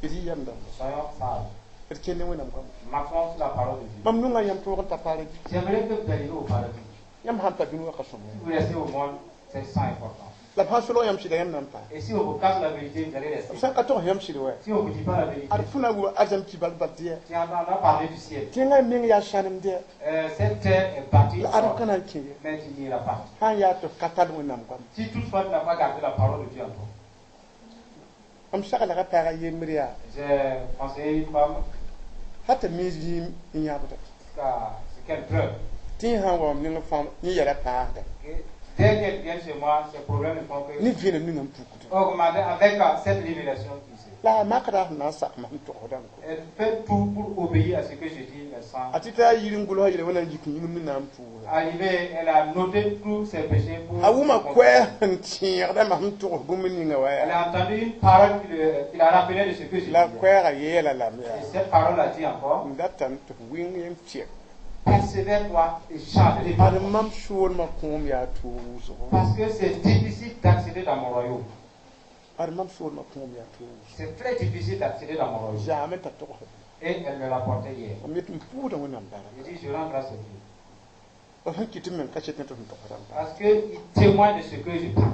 D yɩ yam dãmba. Soyons sages. D kell ne Wẽnnaam goama. Marchons sur la parole de Dieu. Mam nonga yãmb toog n ta paradis. J'aimerais que vous alliez au paradis. Yãmb sãn pa dũni wã ka sõm. Si vous restez au monde, c'est sans important. La b sã n solg yãmb sɩda yãmb na n paa. Et si on vous cache la vérité, vous allez B rester. sã n ka tog yãmb sɩd wɛ. Si on ne vous dit pas la vérité, Ad fo na wa arzãm ki bal bal tɩ ya. Tu entendras parler du ciel. Tẽngã meng yaa sãnem dɩ. Cette terre est bâtie, La ad ka na n kẽ ye. mais tu n'iras pas. Sã n yaa tɩ f ka tall Wẽnnaam goama. Si toutefois tu n'as pas gardé la parole de Dieu en toi. Mam saglga paaga yembr yaa. J'ai conseillé une femme Hal t'a miis vɩɩm n yãbda. Jusqu'à ce qu'elle pleure. Tɩ yẽ sã n wa mam neng fãa yẽ yɛla paasda. Et dès qu'elle vient chez moi, ces problèmes ne font que Ne vẽenem ninga n pukda. Augmenter avec cette révélation ici. La a makda sẽn na n sak mam togsdã n kõ. Elle fait tout pour obéir à ce que je dis, mais sans A tɩ t'a yir n gʋls yel wẽnnaam yik yĩngm ne na n pʋʋga. Arrivée, elle a noté tous ses péchés pour A wʋma se koɛɛg sẽn tẽegda mam sẽn togs bũmb ninga wa Elle yaa. a entendu une parole qui l'a rappelé de ce que je La disais. koɛɛgã yeela lame Et yaa. cette parole a dit encore, M datame tɩ f wɩng yẽ tɩɛk. Persévère-toi et change. Ad mam soolmã kõom yaa toog wʋsgo. Parce que c'est difficile d'accéder dans mon royaume. Ad mam soolmã kõom yaa toog wʋsgo. C'est très difficile d'accéder dans mon royaume. Zaame t'a togsd. Et elle me rapportait hier. Mam yet m pʋʋsda Wẽnnaam barka. Je dis, je rends grâce à Dieu. B sẽn kɩt m meng ka set ne tɩ f togsdã n pa. Parce qu'il témoigne de ce que je parle.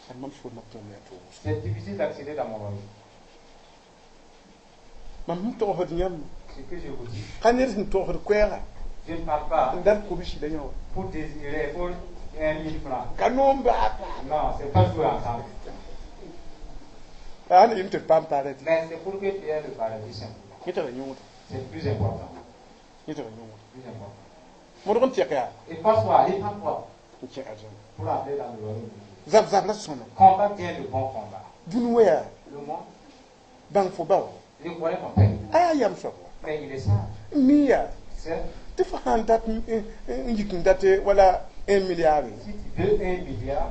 Ad mam soolmã kõom yaa toog wʋsgo. C'est difficile d'accéder dans mon royaume. Mam sẽn togsd yãmb. Ce que je vous dis, Ka ned sẽn togsd koɛɛga je ne parle pas n dat kobsi la yã wã. Pour désirer, pour 1 000 francs. Ka noom baa pa. Non, c'est pas jouer ensemble. La sãn yem tɩ d paam paradis. Mais c'est pour que tu aies le paradis simple. Yẽ tara yõoda. C'est plus important. Yẽ tara yõoda. Plus important. Modg n tɛk yaa. Et force-toi, répand-toi N kẽ arzãna. Pour entrer dans le royaume de Dieu. Zab-zab la sõma. Combat bien le bon combat. Dũni wã yaa. Le monde, Bãng fo ba wa. Je connais ton père. A yaa yam soab wa. Mais il est sage. N mi yaa. C'est, Tɩ fo sãn dat n yik n dat wala 1 milliard. Si tu veux 1 milliard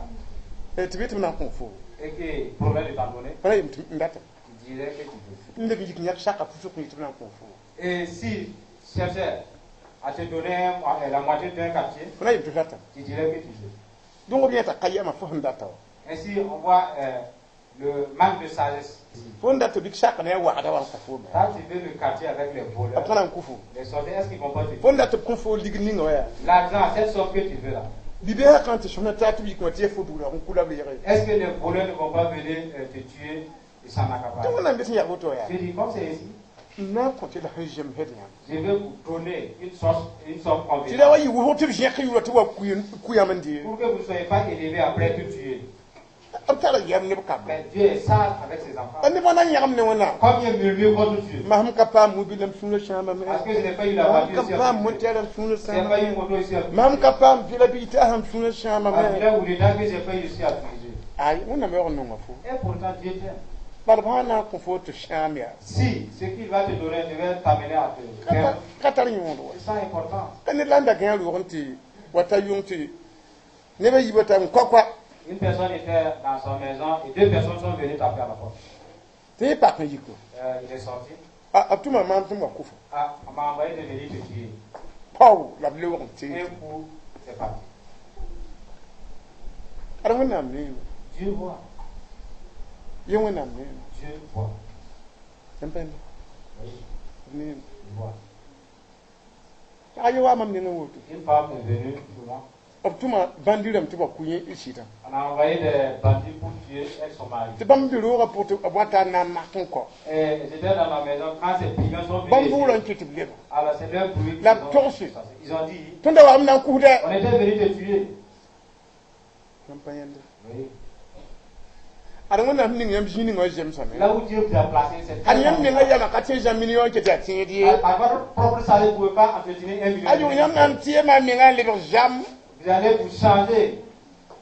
Tɩ bɩ tɩ b na n kõ fo. Et qu'il promet de t'en donner, Fo na yem tɩ n datame. Tu dirais que tu veux. N leb n yik n yãk saka pʋsg n yik tɩ b na n kõ fo. Et si cherchait à te donner la moitié d'un quartier, Fo na yem tɩ f datame. Tu dirais que tu veux. Donc b yẽ t'a ka yɛma fo sẽn data wa. Ainsi, on voit le manque de sagesse. Fo n dat bɩ sak ne a wagda wa n kõ foome. Quand tu veux le quartier avec les voleurs, B pa na n kõ fo. Les sorciers, est-ce qu'ils vont pas te Fo n dat b kõ fo lig ninga wa yaa. L'argent, cette somme que tu veux là, Bibeesã kãn tɩ sõmna taa tɩ b yik wã tɩ ya fo bugra n kula b yɛge. Est-ce que les voleurs ne vont pas venir te tuer et s'en Tɩ accaparer? Wẽnnaam be sẽn yaa woto yaa. Je dis, comme c'est ici, N na n kõ tɩ la sẽn zemsd yãmb. Je vais vous donner une somme Tɩ la wa convenable yɩ wʋsg tɩ b zẽk yʋra tɩ wa kuyam n dee. Pour que vous ne soyez pas élevés après tout tuer. B tara yɛm ne b ka. Mais Dieu est sage avec ses enfants. Nebã na n yãgem ne Wẽnnaam. Combien murmurent contre Dieu? Mam ka paam mobil m sũurã sãamame. Parce que je n'ai pas eu la Mam voiture ka ici à paam Puisé. montɛɛr m sũurã Je n'ai pas eu sãamame. moto ici à Puisé. Mam ka paam vɩla bɩ tɩ m sũurã La sãamame. villa ou les que j'ai pas eu ici à Puisé. Ay, Wẽnnaam yaoog n nonga fo. Et pourtant, Dieu t'aime. Bala b sã n na n kõ fo tɩ sãam yaa. Si ce qu'il va te donner devait t'amener à te perdre, Ka tar yõod wa. c'est ça important. Ka ned la n da gã roog n tɩ wa ta yʋng tɩ nebã yiibã ta n koa-koa. Une personne était dans sa maison et deux personnes sont venues taper à la porte. Tɩ yẽ pak n yiko. Il est sorti. A b tʋma maam tɩ m wa kʋfo. Ah, on m'a envoyé de venir te tuer. Pao la b lebg n tee. Un coup, c'est parti. Ad Wẽnnaam neeme. Dieu voit. Yẽ Wẽnnaam neeme. Dieu voit. Yãmb pa yẽmba. Oui, Neeme. il voit. Pag ye wa mam nengẽ woto. Une femme est venue chez moi. B tʋma bãndi rãmb tɩ ba kʋ yẽ y sɩdã. On a envoyé des bandits pour tuer elle, son mari. Tɩ bãmb be roogã pʋg tɩ b wa ta n na n mak n kɔ. Et j'étais dans la maison quand ces brigands sont Bãmb venus vʋʋrã ici. n kɩ tɩ b leba. Alors c'est leur bruit La qu'ils ont torche. chassé. Ils ont dit, Tõnd da wa m na n kʋsdɛ. on était venu te tuer. Yãmb pa yẽnda. Oui. Ad Wẽnnaam ning yãmb zĩig ninga wã zemsame. Là où Dieu vous a placé, c'est très Ad yãmb important. menga yama ka tẽ zãmb million kɩ tɩ yaa tẽed ye. Par votre propre salaire, vous ne pouvez pas entretenir 1 million. A yʋg yãmb na n tɩɩmã menga n lebg zãm. Vous allez vous changer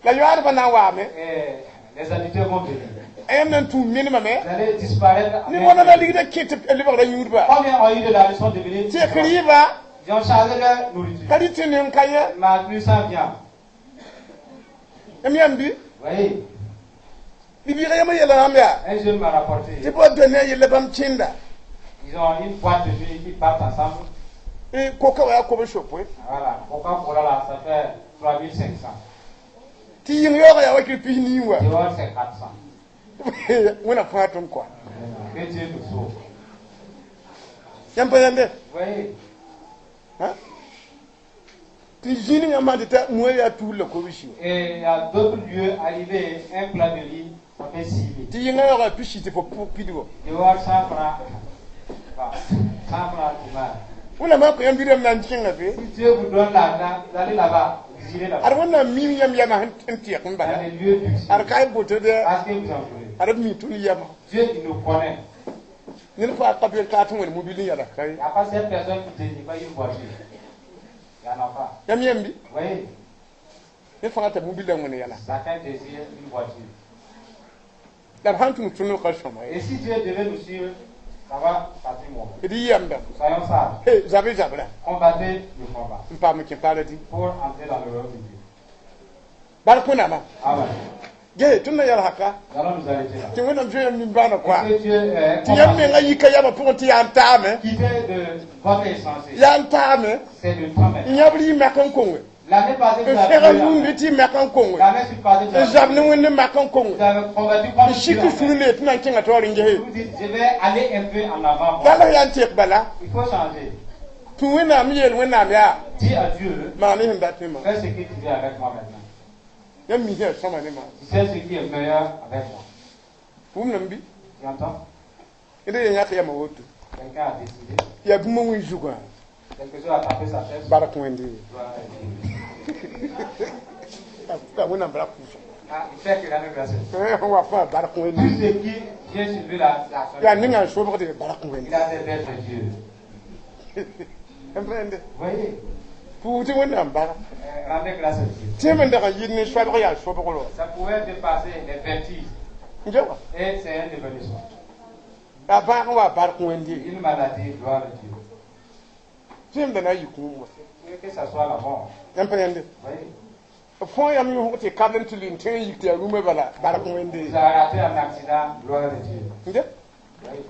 La yoaadbã na n waame. Et les auditeurs vont venir. Yãmb na n tũum menemame. Vous allez disparaître. Ne wãna la ligdã kẽ tɩ lebgra yũudba. Combien ont eu de l'argent, sont devenus? Tɩ rɩɩba. Ils ont changé leur nourriture. Ka rɩ tɩ ne n ka yẽ. Ma plus sans viande. Yãmb yãmb bɩ. Vous voyez, Bibiigã yãmb yɛla yãmb yaa. un jeune m'a rapporté. Tɩ b wa dõne a yella bãmb kẽnda. Ils ont une boîte de nuit qui partent ensemble. Koka wa yaa kob sopoe. Voilà. Coca-Cola là, ça fait 3500. Tɩ yĩng yaoogã yaa wakɩr pis nii wã. Dehors, c'est 400. Wẽnnaam fãa tõnd kɔa. Que Dieu nous sauve. Yãmb pa yãnde. Vous voyez, Tɩ zĩig ninga maan tɩ ta moã yaa tus la kobsi wã. Et il y a d'autres lieux arrivés, un plat de riz, ça fait 6 000. Tɩ yĩngã yaoogã yaa pis tɩ fo pʋg pidgo. Dehors, 100 francs. Bon, 100 francs, tu vas. Wẽnnaam a kõ yãmb rãmb na n kẽnga be. Si Dieu vous donne l'argent, vous allez là-bas, vous irez là-bas. Ad Wẽnnaam miim yãmb yama sẽn tɩɛk n Dans bala. les lieux du Ad ka y boto dɛ. Parce que vous en voulez. Ad b mi tõnd yama. Dieu, il nous connaît. Ned faa ka be ka tɩ wẽnd mobil n yala ka Il ye. n'y a pas cette personne qui ne désire pas une voiture. Il n'y en a pas. Yãmb yãmb bɩ. Vous voyez, Ned fãa t'a mobil la wẽnd yala. Chacun désire une voiture. La b sãn tũud tõnd ka sõma ye. Et si Dieu devait nous suivre, ça va partir mauvais. D yɩ yamda. Soyons sages. Hey, zabe zabra. Combattez le combat N paam kẽ paradis. Pour entrer dans le royaume de Dieu. Bark Wẽnnaamã. Amen. Ge tõnd na yɛl haka. Nous allons nous arrêter là. Tɩ Wẽnnaam zoe yãmb nimbãaneg kɔa. Et que Dieu est Tɩ yãmb menga yika yamã pʋgẽ tɩ yaa n taame. Quittez de votre insensé. Yaa n taame. C'est le temps maintenant. N yãb rɩ mak n konge. L'année passée, vous N avez fẽga tué la rũndi main. tɩ mak n konge. L'année passée, vous N avez zab ne Wẽnd mak n konge. Vous avez combattu N contre sik Dieu. sũur le tɩ na n kẽnga taoor n gese. Vous dites, je vais aller un peu en avant, moi. Dal yaa n tɩk bala. Il faut changer. Tũ Wẽnnaam yeel Wẽnnaam yaa. Dis à Dieu, Maan ne sẽn dat ne maam. Fais ce que tu veux avec moi maintenant. Yãmb mi sẽn sõma ne maam. Tu sais ce qui est meilleur avec moi. Wʋmdame bɩ. Tu entends? Ned yen yãk yama woto. Quelqu'un a décidé. Yaa bũmb wẽ zugã. Quelque chose a tapé sa tête. Bark Wẽnde. Gloire à Dieu. Ka Wẽnnaam bark pʋʋsg. Ah, il fait que la grâce. Wa fãa bark Tout Wẽnde. ce qui vient sur lui là, c'est à son Yaa ninga n sobgde bark Wẽnde. Il a des bêtes de Dieu. Yãmb pa yẽnde. Vous voyez, Pʋʋs tɩ Wẽnnaam bara. Rendez grâce à Dieu. Tẽem n dag n yɩl ne soabg yaa sobg ro. Ça pouvait dépasser les vertiges. N wa. Et c'est un évanouissement. Yaa bãag n wa bark Wẽnde. Une maladie, gloire à Dieu. Tẽem da na n yɩ kũum wa. Que ça soit la mort. Yãmb pa yẽnde. Vous voyez, B fõo yãmb yõsg tɩ kabl n tɩ lɩ n tõe n yik tɩ yaa rũmã bala bark Wẽnde. Vous avez raté un accident, gloire à Dieu. N de. Vous voyez,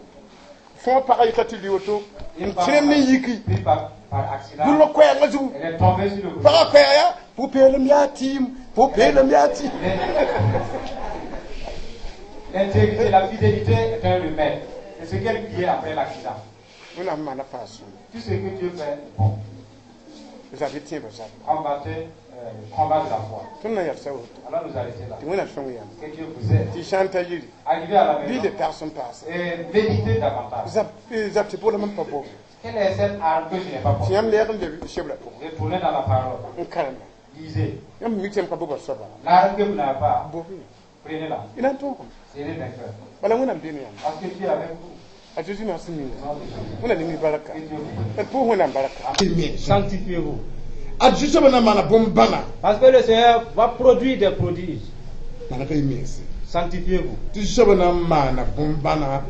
Fõo pagã yika tɩ li woto n une femme tẽem ne yiki. pris par accident, Gʋlg koɛɛgã zugu. Elle est tombée sur le goudron. Pagã koɛɛg yaa pʋ-peelem yaa tɩɩm pʋ-peelem yaa tɩɩm. L'intégrité, la fidélité est un remède. C'est ce qu'elle criait après l'accident. Wẽnnaam maana faa sõma. Tout ce que Dieu fait est bon. Zabe tẽebã zabra. Combattez le combat de la foi. Tõnd na n yalsa woto. Alors nous arrêter là. Tɩ Wẽnnaam sõng yãmb. Que Dieu vous aide. Tɩ sã n ta yiri. Arrivez à la Bɩ maison le tags n paasa. Et méditez davantage. Zab zab tɩ pʋgã mam pa bo. Quelle est cette arme que je n'ai pas Tɩ portée? yãmb lɛɛg n leb sebra pʋgẽ. Retournez dans la parole. N karema. Lisez. Yãmb mi tɩ yãmb ka boba soaba. L'arme que vous n'avez pas, Bobe. Prenez-la. Y na n tõogame. Serez vainqueur. Bala Wẽnnaam beene yãmb. Parce que Dieu est avec vous. A Zeezi naas sẽn ninga. Au nom de Jésus. Wẽnnaam ning y baraka. Que Dieu vous bénisse. D pʋʋs Wẽnnaam baraka. Sanctifiez-vous. Ad Zu-soabã na n maana bõn-bãna. Parce que le Seigneur va produire des prodiges. Maneg y mense. Sanctifiez-vous. Tɩ Zu-soabã na n maana bõn-bãna.